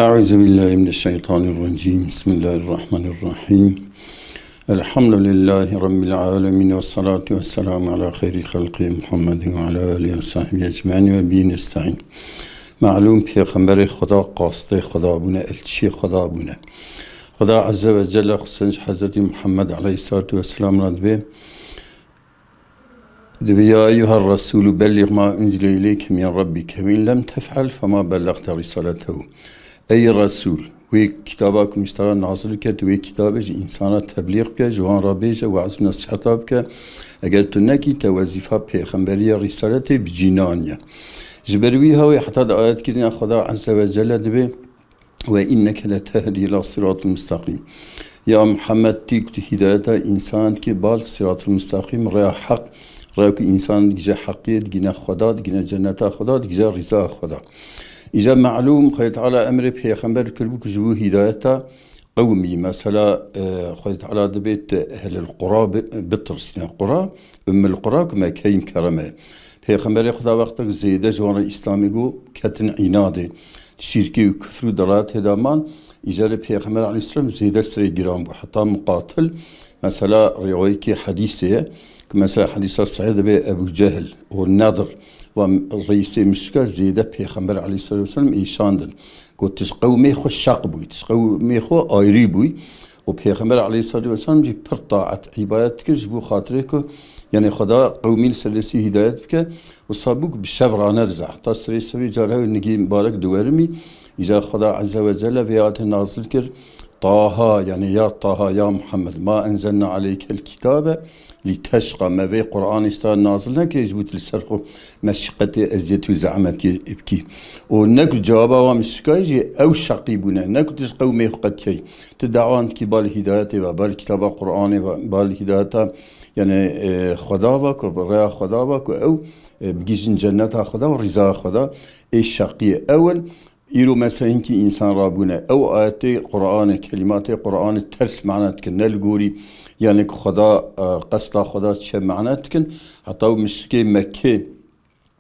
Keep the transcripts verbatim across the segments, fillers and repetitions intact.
أعوذ بالله من الشيطان الرجيم. بسم الله الرحمن الرحيم. الحمد لله رب العالمين، والصلاة والسلام على خير خلقه محمد وعلى آله وصحبه أجمعين وبه نستعين. Malûm, pêxemberê Xweda qastê Xweda bûne, elçiyê Xweda bûne. Xweda Azze ve Celle xwe ji Hezretî Muhammed aleyhissalatu vesselam re dibê, Dibê, "Ya eyyuha Resûlû belliğ ma unzile ileyke min rabbike ve in lem tef'al fema bellagte risaletehu." Ey Resûl, wê kitaba ku min ji te re nazil kir, tu wê kitabê ji însana teblîx bike, ji wan re bêje, we'z û nesîheta bike. Eger tu nekî, te wezîfa pêxemberiyê, rîsaletê bi cî naniye. Ji ber wî hawê heta di ayetkî din Xweda Azze ve Celle dibê, "Ve inneke letehdî ila siratil mustaqîm." Ya Muhammed, tî ku tu hîdayeta însan dikî bal siratil mustaqîm, rêya heq, rêya ku însan digije heqiyê, digine Xweda, digine cenneta Xweda, digije rîza Xweda. Îca malûm, Xwedê Teala emrê pêxember kiribû ku ji bo hîdayeta qewmî, mesela, e, Xwedê Teala dibêt ehlil qura bi-, bitirsîne. Qura, Ummul Qura ku Mekkeyê Mukerreme ye. Pêxemberê Xweda wextek zêde ji wan re Îslamê got, ketin înadê. Şîrkê û kufr û delaletê de man, îcarê Pêxember aleyhisselam zêde serê giran bû. Heta Muqatil, mesela rîwayekî hedîsê ye, ku mesela hedîsa sehîh dibê Ebû Cehil û Nedir, wan reîsê muşrika zêde Pêxember aleyhisselatu vesselam êşandin. Got, "Tu ji qewmê xwe şeq bûyî, tu ji qewmê xwe ayrî bûyî." Û Pêxember aleyhisselatu vesselam jî pir taet, îbadet dikir ji bo xatirê ku, yanî Xweda qewmî li ser destî hîdayet bike. Wisa bûk bi şev ranerize. Heta serê şevê car hewl nigî mibarek diwerimî, îca Xweda Azze ve Celle vê ayetê nazil kir, "Taha", yanî "Ya Taha, ya Muhammed, ma enzelna aleykel kitabe lîteşqa." Me vê Qur'anê ji te nazil nekiriye ji bo tu li ser xwe meşîqetê, eziyetî û zehmetî bikî. Û ne ku cewaba wan muşrikayê jî ew şeqî bûne, ne ku tu ji qewmê xwe qet key. Tu dawan dikî bal hîdayetê ve, bal kitaba Qur'anê ve, bal hîdayeta, yanî, e, Xweda ve, ku rêya Xweda ve, ku ew, e, bigihîjin cenneta Xweda û rîzaya Xweda. Ê şeqiyê ew in. Îro mesela hinkî însan rabûne. Ew ayetê Qur'anê, kelîmatê Qur'anê ters mana dikin. Ne li gorî, yanî ku Xweda, e, qesta Xweda çi mana dikin. Heta ew muşrikê Mekkê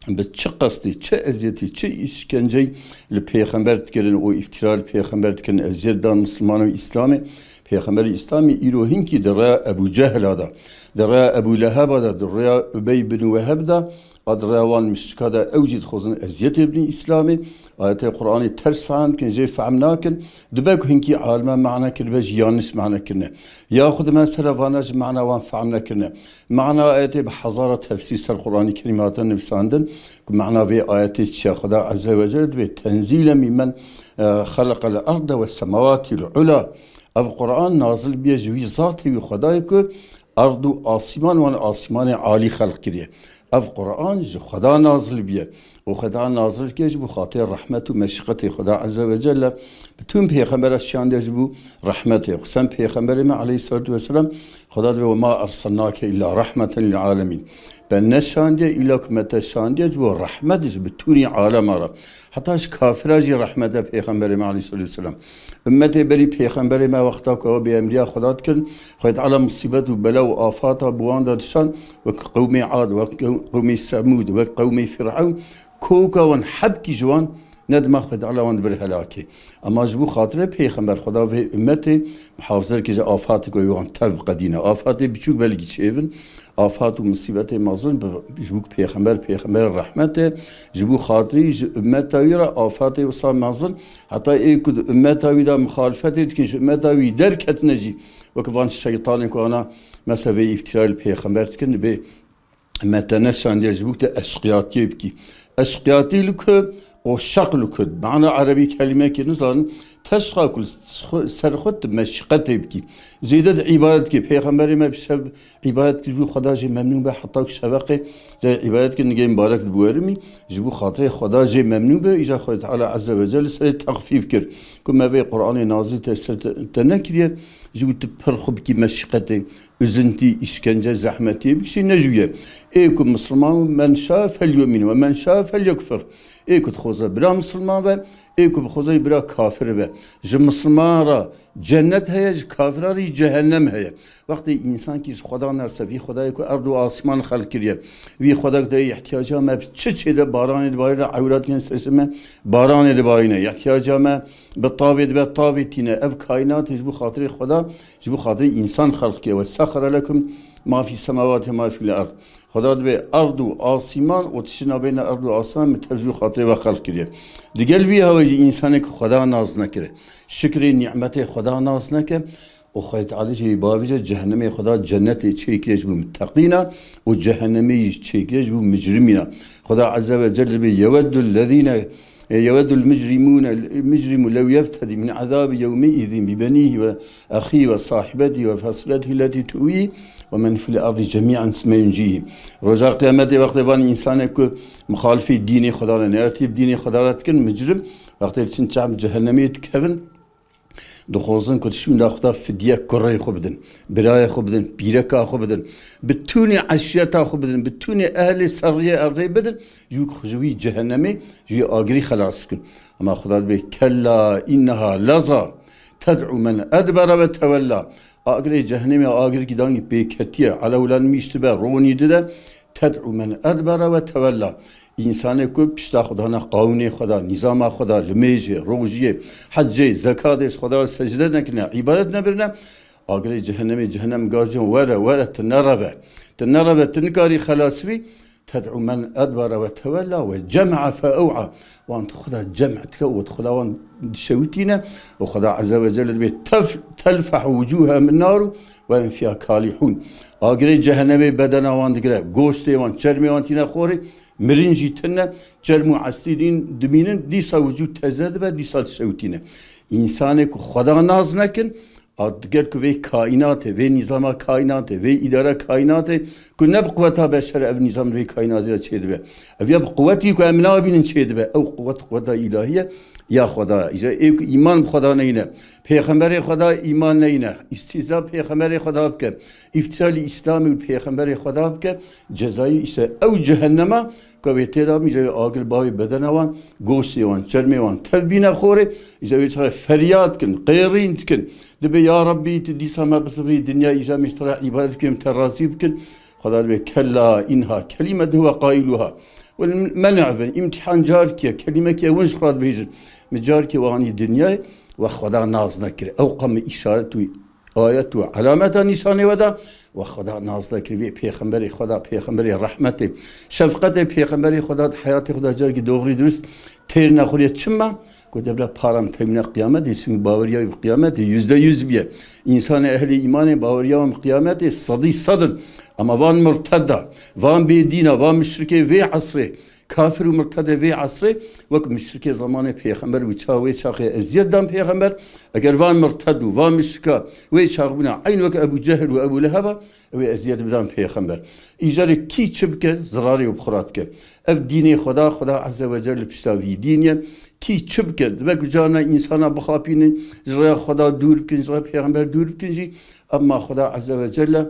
bi çi qestî, çi eziyetî, çi îşkenceyî li pêxember dikirin û îftira li pêxember dikirin, eziyet dan Misliman û Îslamê. Pêxemberê Îslamê îro hinkî di rêya Ebû Cehla de, di rêya Ebû Leheba de, di rêya Ubey bin Weheb de, a di rêya wan muşrika de ew jî dixwazin eziyetê bidin Îslamê. Ayetê Qur'anê ters fehm dikin, jê fehm nakin. Dibe ku hinkî alime mana kiribe jî yanlış mana kirine. Yaxud mesela vana jî mana wan fehm nekirine. Mana ayetê bi hezara tefsîr ser Qur'anî Kerîm hate nivîsandin, ku mana vê ayetê çi ye? Xweda Azze ve Celle dibê, "Tenzîle mimmen, e, xeleqel arde ve semawatil ula." Ev Qur'an nazil bûye ji wî zatê wî Xwedayê ku erd û asîman wan asîmanê alî xelq kiriye. Ev Qur'an ji Xweda nazil bûye. Û Xweda nazil kiriye ji bo xatirê rehmet û meşîqetê Xweda Azze ve Celle. Bütün pêxembera şandiye ji bo rehmetê. Xusûsen pêxemberê me aleyhissalatu vesselam, Xweda dibê, "Ve ma erselnake illa rahmeten lil alemin." Ben neşandiye, îla ku me te şandiye ji bo rehmet ji bitûnî alema re. Heta ji kafira jî rehmet e Pêxemberê me aleyhissalatu vesselam. Ummetê berî Pêxemberê me wexta ku ew bêemriya Xweda dikirin, Xwedê Teala musîbet û bela û afata bi wan de dişan, wek qewmê Ad, wek qew-, qewmê Semûd, wek qewmê Fîrewn, koka wan hebkî ji wan nedima Xwedê Teala wan dibir helakê. Ema ji bo xatirê Pêxember Xweda vê ummetê muhafaza dike ji afatek ku wan tev biqedîne. Afatê biçûk belkî çêvin, afat û musîbetê mezin bi, ji bo ku Pêxember, Pêxemberê rehmet e, ji bo xatirî ji ummeta wî re afatê wisa mezin, heta ê ku di ummeta wî de muxalifetê dikin, ji ummeta wî derketine jî, wek van şeytanê ku ana mesela vê îftira li Pêxember dikin, dibê me te neşandiye ji bo ku te eşqiyatiyê bikî. Eşqiyatî li ku û şeq li ku. Mana erebî kelimekê nizanin. Teşqa ku li xwe, ser xwe tu meşîqetê bikî. Zêde di îbadet dikî. Pêxemberê me bi şev îbadet kir, ji bo Xweda jê memnûn be, heta ku şeveqê jê îbadet kir, nigê mibarek dibiwerimî. Ji bo xatirê Xweda jê memnûn be, îca Xwedê Teala Azze ve Celle serê texfîf kir. Ku me vê Qur'anê nazî te ser te, te nekiriye, ji bo tu pir xwe bikî meşîqetê. Üzüntî, îşkence, zehmetî, bir şey ne jûye. Ê ku Müslüman, men şa fel yu'min ve men şa fel yekfir. Ê ku dixwaze bira Müslüman ve, Ê ku bi Xwezayê bira kafir be. Ji Misilman re cennet heye, ji kafira re cehennem heye. Wextê însankî ji Xweda nerse, vî Xwedayê ku erd û asîman xelq kiriye, vî Xweda ku te ihtiyaca me bi çi çê de baranê dibarîne, ewra dikin ser me, baranê dibarîne. Ihtiyaca me bi tavê dibe, tavê tîne. Ev kaînatê ji bo xatirê Xweda, ji bo xatirê însan xelq kiriye. Ve sexere lekum ma fî semawati ma fîl erd. Xweda dibê erd û asîman û tiştê navbeyna erd û asîman min tev ji bo xatirê we xelq kiriye. Digel vî hawê jî însanê ku Xweda nas nekire, şikrê nîmetê Xweda nas neke û Xwedê Teala jî bavêje cehennemê Xweda cennetê çêkiriye ji bo muteqîna û cehennemê jî çêkiriye ji bo micrimîna. Xweda Azze ve Celle dibê yeweddu lezîne E, yewedul micrimûne, micrimû lew yeftedî min ezabî yewmî îzîn bi benîhî ve exî ve sahibetî ve fasiletî letî tuwî ve men fil erdî cemî'en summe yuncîhî. Roja Qiyametê wextê van însanê ku muxalifî dînê Xweda re, neyartî bi dînê Xweda re dikin, micrim, wextê diçin çem cehennemê dikevin, dixwazin ku tişûnda xwe de fidye kurê xwe bidin, birayê xwe bidin, pîreka xwe bidin, bi tûnê eşîreta xwe bidin, bi tûnê ehlê serriyê erdê bidin, ji wî, ji wî cehennemê, ji wî agirî xelas bikin. Ama Xweda dibê, kella inneha leza, ted'u men edbere ve tewella. Agirê cehennemê agirkî dangî pêketiye, elewlenmîş dibe, ronî dide, ted'u men edbere ve tewella. Însanê ku pişta xwe dana qawûnê xwe de, nîzama xwe de, limêjê, rojiyê, hecê, zekatê, xwe de secde nekirine, îbadet nebirine, agirê cehennemê, cehennem gaziyan were, were, tu nereve. Tu nereve, tu nikarî xelas bî. Ted'u men edbere ve tewella ve cem'a fe ew'a. Wan tu xwe de cem' dike û tu xwe de wan dişewitîne û Xweda Azze ve Celle dibê tef-, telfehu wucuhehum naru ve hum fîha kalihûn. Agirê cehennemê bedena wan digire, goştê wan, çermê wan tîne xorê, mirin jî tune, çerm û esîrîn dimînin, dîsa wicûd teze dibe, dîsa dişewitîne. Însanê ku Xweda nas nekin, a digel ku vê kaînatê, vê nîzama kaînatê, vê îdara kaînatê, ku ne bi quweta beşer ev nîzam vê kaînatê de çêdibe. Ev ya bi quwetî ku em nabînin çêdibe. Ew quwet, quweta îlahî ye, ya Xweda ye. Îca ê ku îman bi Xweda neyne, pêxemberê Xweda îman neyne, îstîza pêxemberê Xweda bike, îftira li Îslamê û pêxemberê Xweda bike, cezayî îşte ew cehennema ku wê tê de bî, îca wê agir bavê bedena wan, goştê wan, çermê wan tev bîne xorê, îca wê çaxê feryad dikin, qêrîn dikin. Dibê, ya Rabbî, tu dîsa me bisivirî dinya, îca em ji te re îbadet bikin, em te razî bikin. Xweda dibê, kella inha kelimetun huve qailuha. Wele me ne've, îmtîhan carkî ye, kelîmekî ye, hûn ji xwe dibêjin. Min carkî we anî dinyayê, we Xweda nas nekir. Ew qe min îşaret û ayet û elameta nîşanê we da, we Xweda nas nekir. Vê pêxemberê Xweda, pêxemberê rehmetê, şefqetê pêxemberê Xweda di heyatê xwe de carkî doğrî durust têr nexuriye. Çima? Ku debra param tewîna qiyametê, çimkî baweriya wî bi qiyametê yüzde yüz biye. Însanê ehlê îmanê baweriya wan bi qiyametê sedî sed in. Ama van murteda, van bêdîna, van muşrikê vê esrê, kafir û murtedê vê esrê, wek muşrikê zamanê pêxember bû, ça wê çaxê eziyet dan pêxember. Eger van murted û van muşrika wê çax bûna eyn wek Ebû Cehil û Ebû Leheba, ew ê eziyet bidan pêxember. Îcarê kî çi bike, zirarê û bi xwe re dike. Ev dînê Xweda, Xweda Azze ve Celle li pişta vî dîn ye. Kî çi bike, dibe ku carna însana bixapînin, ji rêya Xweda dûr bikin, ji rêya pêxember dûr bikin jî, emma Xweda Azze ve Celle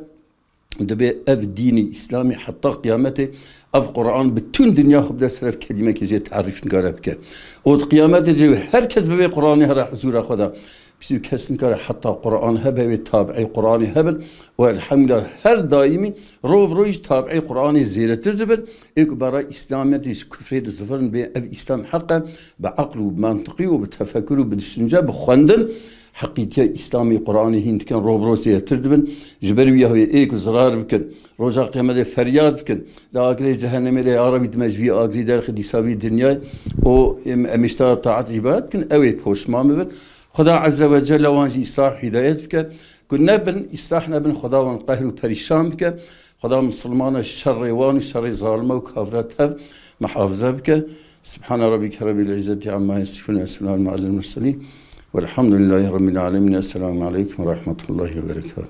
dibê ev dînê Îslamê heta qiyametê, ev Quran bi tûn dinya xwe bide ser ev kelîmekê jê tarîf nikare bike. Û di qiyametê jê her kes bi vê Quranê here huzûra Xweda. Piştî kes nikare heta Quran hebe wê tabi'ê Quranê hebin. Û elhamdülillah her daîmî ro bi rojî tabi'ê Quranê zêdetir dibin. Ê ku bera Îslametê ji kufrê dizivirin bê ev Îslam heq e, bi eql û bi mantiqî û bi tefekur û bi düşünce, bi xwendin, heqîtiya Îslamê Quranê hîn dikin, ro bi roj zêdetir dibin. Ji ber wî ya wê ê ku zirar bikin, roja qiyametê feryad bikin, di agirê cehennemê de, ya Rebî, tu me ji vî agirî derxe dîsa vî dinyayê û em, em ê ji te re taet îbadet bikin, ew ê poşman bibin. Xweda Azze ve Celle wan jî îslah hîdayet bike, ku nebin, îslah nebin, Xweda wan qehr û perîşan bike. Xweda misilmana şerê wan û şerê zalima û kafira tev mihafize bike. Subhane Rabbike Rabbil İzzeti Amma Yasifun ve Selamun Alel Murselin. Velhamdülillahi Rabbil Alemin. Esselamu Aleyküm ve Rahmetullahi ve Berekatuhu.